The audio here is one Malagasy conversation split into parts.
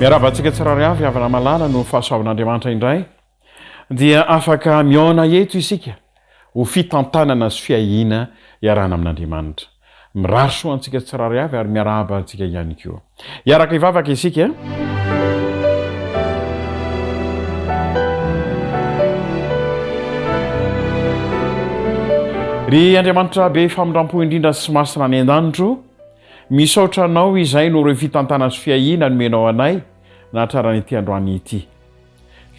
Miarahaba antsika tsirairay avy havana malala noho ny fahasoavan'Andriamanitra indray dia afaka mihaona eto isika ho fitantanana sy fiahiana iarahana amin'Andriamanitra. Mirary soa antsika tsirairay avy ary miarahaba antsika ihany koa. Hiaraka hivavaka isika. Ry Andriamanitra be famindrampo indrindra sy masina any an-danitro, misaotra Anao izay noho ireo fitantana sy fiahiana nomenao anay nahatrarana ity androany ity.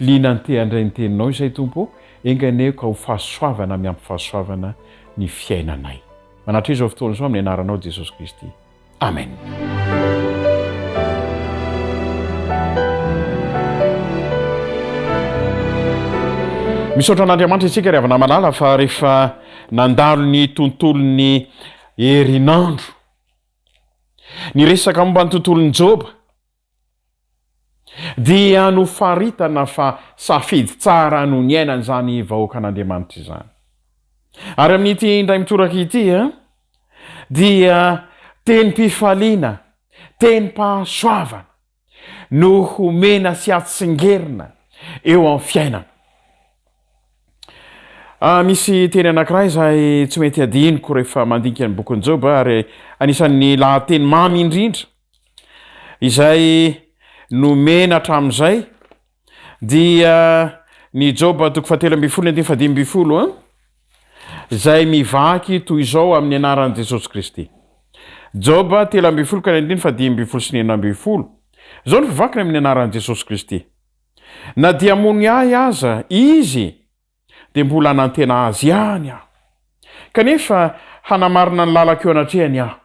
Liana ny te handray ny teninao izay Tompo ô, enga anie ka ho fahasoavana miampy fahasoavana ny fiainanay. Manatreha izao fotoana izao amin'ny anaranao Jesosy Kristy. Amen. Misaotra an'Andriamanitra isika ry havana malala fa rehefa nandalo ny tontolon'ny herinandro niresaka momba ny tontolon'i Joba dia nofaritana fa safidy tsara no niainan'izany vahoakan'Andriamanitra izany. Ary amin'ity indray mitoraka ity dia tenim-pifaliana, tenim-pahasoavana no homena sy atsingerina eo amin'ny fiainana. Ah, misy teny anankiray izay tsy mety adinoko rehefa mandinika ny bokin'i Joba ary anisan'ny lahateny mamy indrindra Izay nomena hatramin'izay dia ny Joba toko fahatelo ambin'ny folo ny andininy fahadimy ambin'ny folo an, izay mivaky toy izao amin'ny anaran'i Jesosy Kristy. Joba 13 ka ny andininy fahadimy ambin'ny folo sy ny 16. Izao no fivakiny amin'ny anaran'i Jesosy Kristy. Na dia hamono ahy aza izy, dia mbola hanantena azy ihany aho. Kanefa hanamarina ny lalako eo anatrehany aho.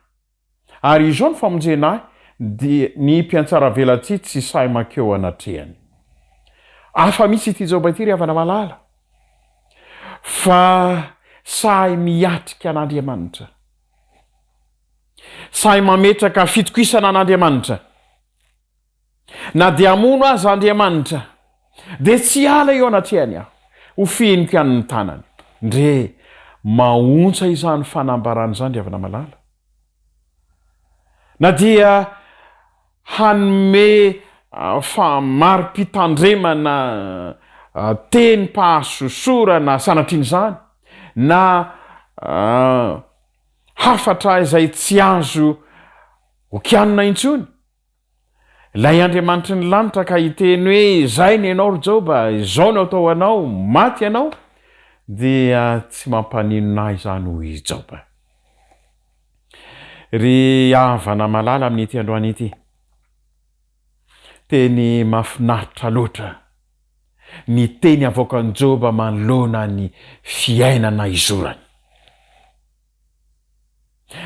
Ary izao ny famonjena ahy dia ny mpiantsaravelatsihy tsy sahy mankeo anatrehany. Hafa mihitsy ity Joba ity ry havana malala fa sahy miatrika an'Andriamanitra. Sahy mametraka fitokisana an'Andriamanitra. Na dia hamono aza Andriamanitra, dia tsy hiala eo anatrehany aho. Ho fihiniko ihany ny tanany. Ndre, mahaontsa izany fanambarana izany ry havana malala. Na dia hanome mari-pitandremana tenim-pahasosorana sanatrian'izany, na hafatra izay tsy azo hokianina intsony, Ilay Andriamanitry ny lanitra ka hiteny hoe izay ny anao ry Joba, izao no atao anao, maty ianao, dia tsy mampaninona ahy izany hoy i Joba. Ry havana malala amin'ity androany ity, teny mahafinaritra loatra ny teny avoakan'i Joba manoloana ny fiainana izorany.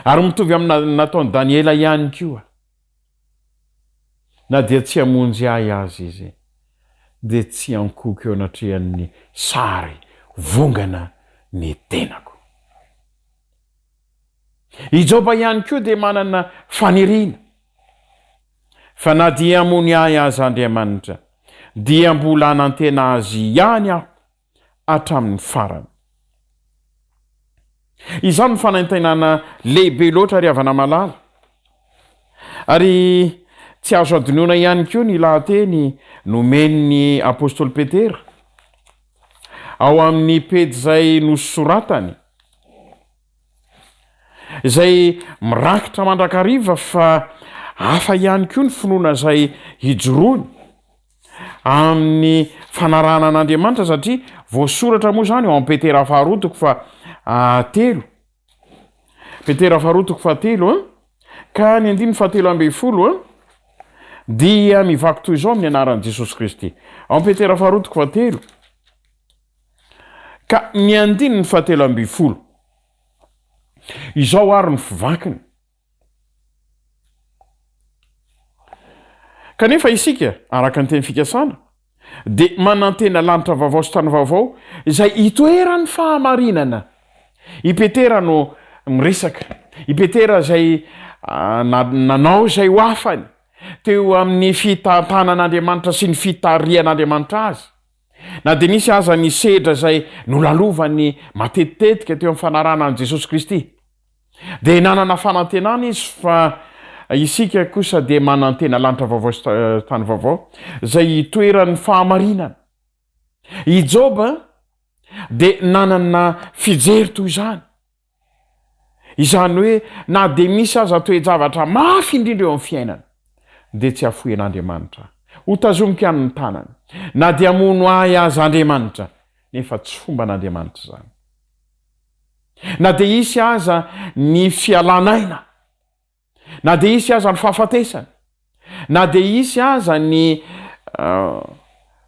Ary mitovy amin'ny nataon'i Daniela ihany koa. Na dia tsy hamonjy ahy aza izy, dia tsy hankoky eo anatrehan'ny sary vongana ny tenako. I Joba ihany koa dia manana faniriana fa na dia hamono ahy aza Andriamanitra, dia mbola hanantena Azy ihany aho hatramin'ny farany. Izany no fanaintainana lehibe loatra ry havana malala. Ary tsy azo adinoina ihany koa ny lahateny nomen'ny apostoly Petera ao amin'ny pejy izay nosoratany, izay mirakitra mandrakariva fa hafa ihany koa ny finoana izay hijoroany. amin'ny fanarahana an'Andriamanitra satria voasoratra moa izany ao amin'ny Petera faharoa toko fahatelo. Petera faharoa toko fahatelo a, ka ny andininy fahatelo ambin'ny folo a, dia mivaky toy izao amin'ny anaran'i Jesosy Kristy. Ao amin'ny Petera faharoa toko fahatelo, ka ny andininy fahatelo ambin'ny folo. Izao ary ny fivakiny. Kanefa isika, araka ny teny fikasana, dia manantena lanitra vaovao sy tany vaovao izay itoeran'ny fahamarinana. I Petera no miresaka. I Petera izay nanao izay ho afany teo amin'ny fitantanan'Andriamanitra sy ny fitarihan'Andriamanitra azy. Na dia nisy aza ny sedra izay nolalovany matetitetika teo amin'ny fanarahana an'i Jesosy Kristy. Dia nanana fanantenana izy fa Isika kosa dia manantena lanitra vaovao sy tany vaovao, izay hitoeran'ny fahamarinana. I Joba dia nanana fijery toy izany. Izany hoe na dia misy aza toe-javatra mafy indrindra eo amin'ny fiainana, dia tsy hafoy an'Andriamanitra. Hotazomiko ihany ny tanany. Na dia hamono ahy aza Andriamanitra, nefa tsy fomban'Andriamanitra izany. Na dia hisy aza ny fialan'aina, Na dia hisy aza ny fahafatesana, na dia hisy aza ny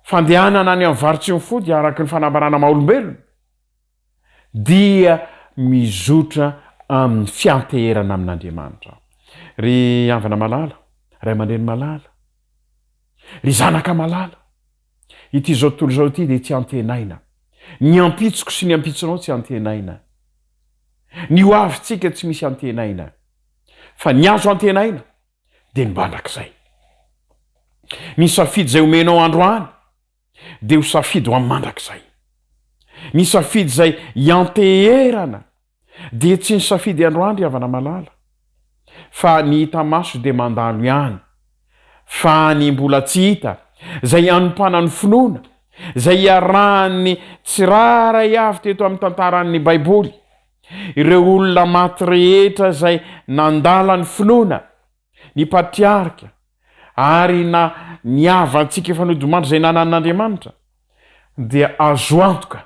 fandehanana any amin'ny varo-tsy mifody araka ny fanambarana maha-olombelona, dia mizotra amin'ny fianteherana amin'Andriamanitra aho. Ry havana malala, ray aman-dreny malala, ry zanaka malala, ity izao tontolo izao ity dia tsy antenaina. Ny ampitsoko sy ny ampitsonao tsy antenaina. Ny ho avintsika tsy misy antenaina, fa ny azo antenaina dia ny mandrakizay. Ny safidy izay omenao androany dia ho safidy ho amin'ny mandrakizay. Ny safidy izay ianteherana dia tsy ny safidy androany ry havana malala, fa ny hita maso dia mandalo ihany, fa ny mbola tsy hita, izay anompanan'ny finoana, izay iarahan'ny tsirairay avy teto amin'ny tantaran'ny Baiboly, ireo olona maty rehetra izay nandala ny finoana, ny patriarika, ary na ny havantsika efa nodimandry izay nanan'Andriamanitra, dia azo antoka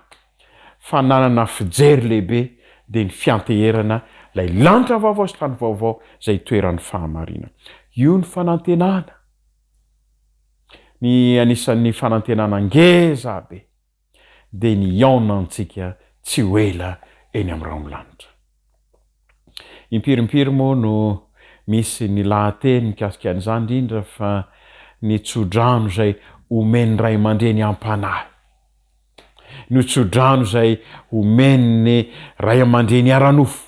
fa nanana fijery lehibe dia ny fianteherana ilay lanitra vaovao sy tany vaovao izay itoeran'ny fahamarinana. Io ny fanantenana. Ny anisan'ny fanantenana ngeza be dia ny hihaonantsika tsy ho ela eny amin'ny rahon'ny lanitra. Impiry impiry moa no misy ny lahateny mikasika an'izany indrindra fa ny tsodrano izay omen'ny ray aman-dreny am-panahy. Ny tsodrano izay omen'ny ray aman-dreny ara-nofo.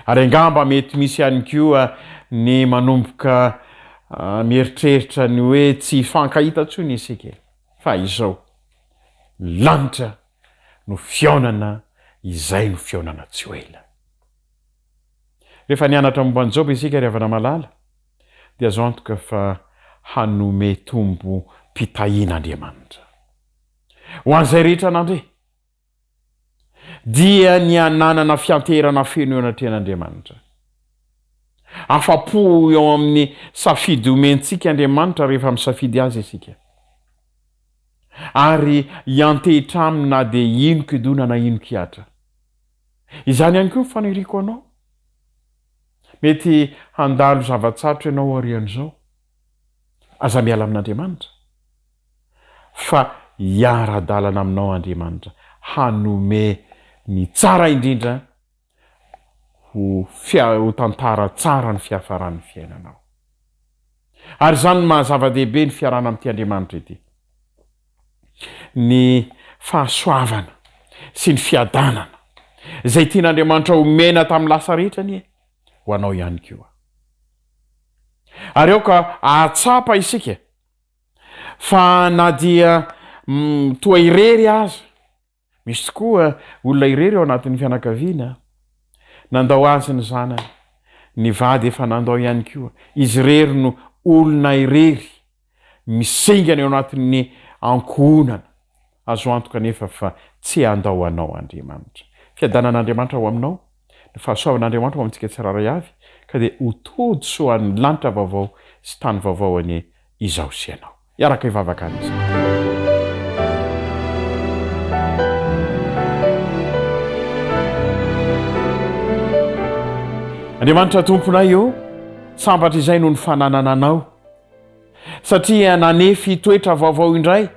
Ary angamba mety misy ihany koa ny manomboka mieritreritra ny hoe tsy hifankahita intsony isika e! Fa izao, ny lanitra no fihaonana, izay no fihaonana tsy ho ela. Rehefa nianatra momba an'i Joba isika ry havana malala, dia azo antoka fa hanome tombom-pitahiana Andriamanitra. Ho an'izay rehetra nandre. dia ny hananana fianteherana feno eo anatrehan'Andriamanitra. Afa-po eo amin'ny safidy omentsika Andriamanitra rehefa misafidy Azy isika. Ary hiantehitra Aminy na dia inon-kidona na inon-kihatra. Izany ihany koa ny faniriako anao. Mety handalo zava-tsarotra ianao aorian'izao. Aza miala amin'Andriamanitra. Fa hiara-dalana aminao Andriamanitra hanome ny tsara indrindra ho ho tantara tsara ny fiafaran'ny fiainanao. Ary izany no maha zava-dehibe ny fiarahana amin'ity Andriamanitra ity. Ny fahasoavana sy ny fiadanana izay tian'Andriamanitra homena tamin'ny lasa rehetra anie ho anao ihany koa. Ary aoka hahatsapa isika Fa na dia toa irery aza, misy tokoa olona irery ao anatin'ny fianakaviana, nandao azy ny zanany, ny vady efa nandao ihany koa, izy irery no olona irery misingana eo anatin'ny ankohonana. Azo antoka anefa fa tsy handao anao Andriamanitra. Fiadanan'Andriamanitra ho aminao, ny fahasoavan'Andriamanitra ho amintsika tsirairay avy, ka dia ho tody soa any lanitra vaovao sy tany vaovao anie izaho sy ianao. Hiaraka hivavaka any isika. Andriamanitra Tomponay ô, sambatra izay noho ny fananana Anao, satria nanefy toetra vaovao indray,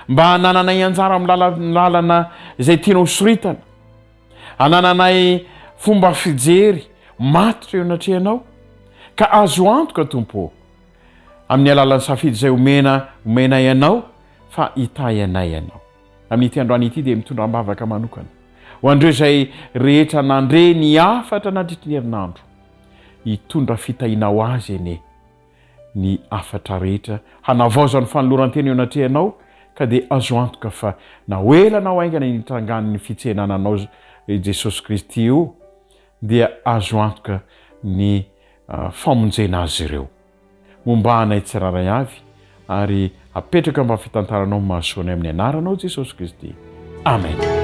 mba hanananay anjara amin'ny lalana izay tianao soritana, hanananay fomba fijery matotra eo anatrehanao, ka azo antoka Tompo ô, amin'ny alalan'ny safidy izay omena omenay Anao fa hitahy anay Ianao. Amin'ity androany ity dia mitondra am-bavaka manokana ho an'ireo izay rehetra nandre ny hafatra nandritry ny herinandro, hitondra fitahiana ho azy anie ny hafatra rehetra hanavaozany fanoloran-tena eo anatrehanao ka dia azo antoka fa na ho ela na ho haingana ny hitrangan'ny fitsenana anao Jesosy Kristy io dia azo antoka ny. famonjena azy ireo. Momba anay tsirairay avy ary apetraka mba fitantaranao mahasoa anay amin'ny anaranao Jesosy Kristy. Amen.